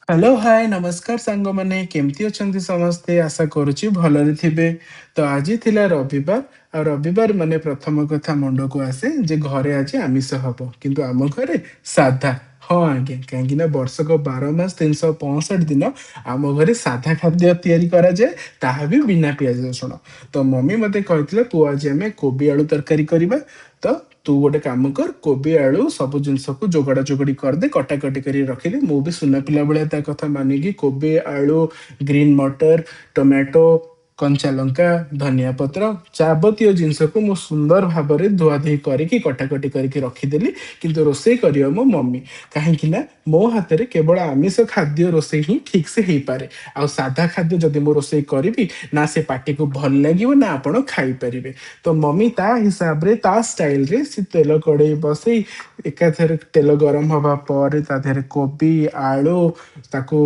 Hello, ହାଏ, ନମସ୍କାର ସାଙ୍ଗମାନେ। କେମିତି ଅଛନ୍ତି ସମସ୍ତେ? ଆଶା କରୁଛି ଭଲରେ ଥିବେ। ତ ଆଜି ଥିଲା ରବିବାର, ଆଉ ରବିବାର ମାନେ ପ୍ରଥମ କଥା ମୁଣ୍ଡକୁ ଆସେ ଯେ ଘରେ ଆଜି ଆମିଷ ହବ। କିନ୍ତୁ ଆମ ଘରେ ସାଧା। ହଁ ଆଜ୍ଞା, କାହିଁକି ନା ବର୍ଷକ 12 ମାସ 365 ଦିନ ଆମ ଘରେ ସାଧା ଖାଦ୍ୟ ତିଆରି କରାଯାଏ, ତାହା ବି ବିନା ପିଆଜ ରସୁଣ। ତ ମମି ମୋତେ କହିଥିଲେ, "ପୁଅ, ଆଜି ଆମେ କୋବି ଆଳୁ ତରକାରୀ କରିବା। ତ ତୁ ଗୋଟେ କାମ କର, କୋବି ଆଳୁ ସବୁ ଜିନିଷକୁ ଯୋଗାଡ଼ ଯୋଗଡ଼ି କରିଦେ, କଟାକଟି କରି ରଖିଦେ।" ମୁଁ ବି ସୁନା ପିଲା ଭଳିଆ ତା କଥା ମାନିକି କୋବି, ଆଳୁ, ଗ୍ରୀନ୍ ମଟର, ଟମାଟୋ, କଞ୍ଚା ଲଙ୍କା, ଧନିଆ ପତ୍ର ଯାବତୀୟ ଜିନିଷକୁ ମୁଁ ସୁନ୍ଦର ଭାବରେ ଧୁଆଧୁଇ କରିକି କଟାକଟି କରିକି ରଖିଦେଲି। କିନ୍ତୁ ରୋଷେଇ କରିବ ମୋ ମମି, କାହିଁକି ନା ମୋ ହାତରେ କେବଳ ଆମିଷ ଖାଦ୍ୟ ରୋଷେଇ ହିଁ ଠିକ୍ ସେ ହେଇପାରେ। ଆଉ ସାଧା ଖାଦ୍ୟ ଯଦି ମୁଁ ରୋଷେଇ କରିବି ନା, ସେ ପାଟିକୁ ଭଲ ଲାଗିବ ନା ଆପଣ ଖାଇପାରିବେ। ତ ମମି ତା ହିସାବରେ, ତା ଷ୍ଟାଇଲରେ ସେ ତେଲ କଡ଼େଇ ବସେଇ, ଏକାଥରେ ତେଲ ଗରମ ହବା ପରେ ତା ଦେହରେ କୋବି, ଆଳୁ, ତାକୁ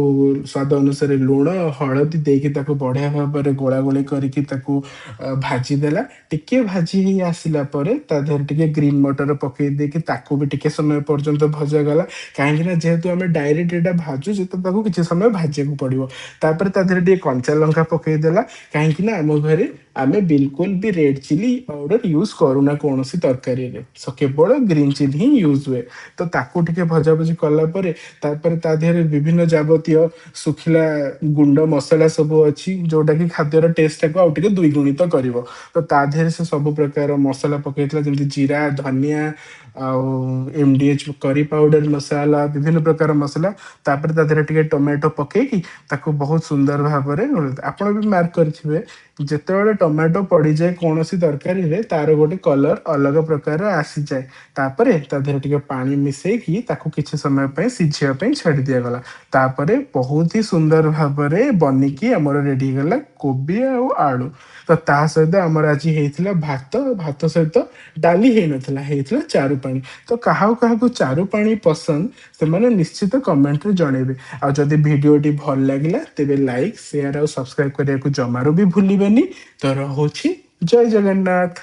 ସ୍ୱାଦ ଅନୁସାରେ ଲୁଣ, ହଳଦୀ ଦେଇକି ତାକୁ ବଢ଼ିଆ ଭାବରେ ଗୋଳା ଗୋଳି କରିକି ତାକୁ ଭାଜି ଦେଲା। ଟିକେ ଭାଜି ହେଇ ଆସିଲା ପରେ ତା ଦେହରେ ଟିକେ ଗ୍ରୀନ୍ ମଟର ପକେଇ ଦେଇକି ତାକୁ ବି ଟିକେ ସମୟ ପର୍ଯ୍ୟନ୍ତ ଭଜା ଗଲା, କାହିଁକି ନା ଯେହେତୁ ଆମେ ଡାଇରେକ୍ଟ ଏଇଟା ଭାଜୁଛେ, ତ ତାକୁ କିଛି ସମୟ ଭାଜିବାକୁ ପଡ଼ିବ। ତାପରେ ତା ଦେହରେ ଟିକେ କଞ୍ଚା ଲଙ୍କା ପକେଇଦେଲା, କାହିଁକି ନା ଆମ ଘରେ ଆମେ ବିଲକୁଲ ବି ରେଡ୍ ଚିଲି ପାଉଡର ୟୁଜ୍ କରୁନା କୌଣସି ତରକାରୀରେ। ସୋ କେବଳ ଗ୍ରୀନ୍ ଚିଲି ହିଁ ୟୁଜ୍ ହୁଏ। ତ ତାକୁ ଟିକେ ଭଜାଭୁଜି କଲା ପରେ, ତାପରେ ତା ଦେହରେ ବିଭିନ୍ନ ଯାବତୀୟ ଶୁଖିଲା ଗୁଣ୍ଡ ମସଲା ସବୁ ଅଛି, ଯୋଉଟା କି ଖାଦ୍ୟର ଟେଷ୍ଟଟାକୁ ଆଉ ଟିକେ ଦ୍ୱିଗୁଣିତ କରିବ। ତ ତା ଦେହରେ ସେ ସବୁ ପ୍ରକାର ମସଲା ପକେଇଥିଲା, ଯେମିତି ଜିରା, ଧନିଆ ଆଉ ଏମଡିଏଚ୍ କରି ପାଉଡର ମସଲା, ବିଭିନ୍ନ ପ୍ରକାର ମସଲା। ତାପରେ ତା ଦେହରେ ଟିକେ ଟମାଟୋ ପକେଇକି ତାକୁ ବହୁତ ସୁନ୍ଦର ଭାବରେ। ଆପଣ ବି ମାର୍କ କରିଥିବେ, ଯେତେବେଳେ ଟମାଟୋ ପଡ଼ିଯାଏ କୌଣସି ତରକାରୀରେ, ତାର ଗୋଟେ କଲର ଅଲଗା ପ୍ରକାର ଆସିଯାଏ। ତାପରେ ତା ଦେହରେ ଟିକେ ପାଣି ମିଶେଇକି ତାକୁ କିଛି ସମୟ ପାଇଁ ସିଝିବା ପାଇଁ ଛାଡ଼ି ଦିଆଗଲା। ତାପରେ ବହୁତ ହି ସୁନ୍ଦର ଭାବରେ ବନିକି ଆମର ରେଡି ହେଇଗଲା କୋବି ଆଉ ଆଳୁ। ତ ତା ସହିତ ଆମର ଆଜି ହେଇଥିଲା ଭାତ। ଭାତ ସହିତ ଡାଲି ହେଇନଥିଲା, ହେଇଥିଲା ଚାରୁ ପାଣି। ତ କାହାକୁ କାହାକୁ ଚାରୁ ପାଣି ପସନ୍ଦ, ସେମାନେ ନିଶ୍ଚିତ କମେଣ୍ଟରେ ଜଣେଇବେ। ଆଉ ଯଦି ଭିଡ଼ିଓଟି ଭଲ ଲାଗିଲା, ତେବେ ଲାଇକ୍, ସେୟାର ଆଉ ସବସ୍କ୍ରାଇବ କରିବାକୁ ଜମାରୁ ବି ଭୁଲିବେନି। ତ ରହୁଛି, ଜୟ ଜଗନ୍ନାଥ।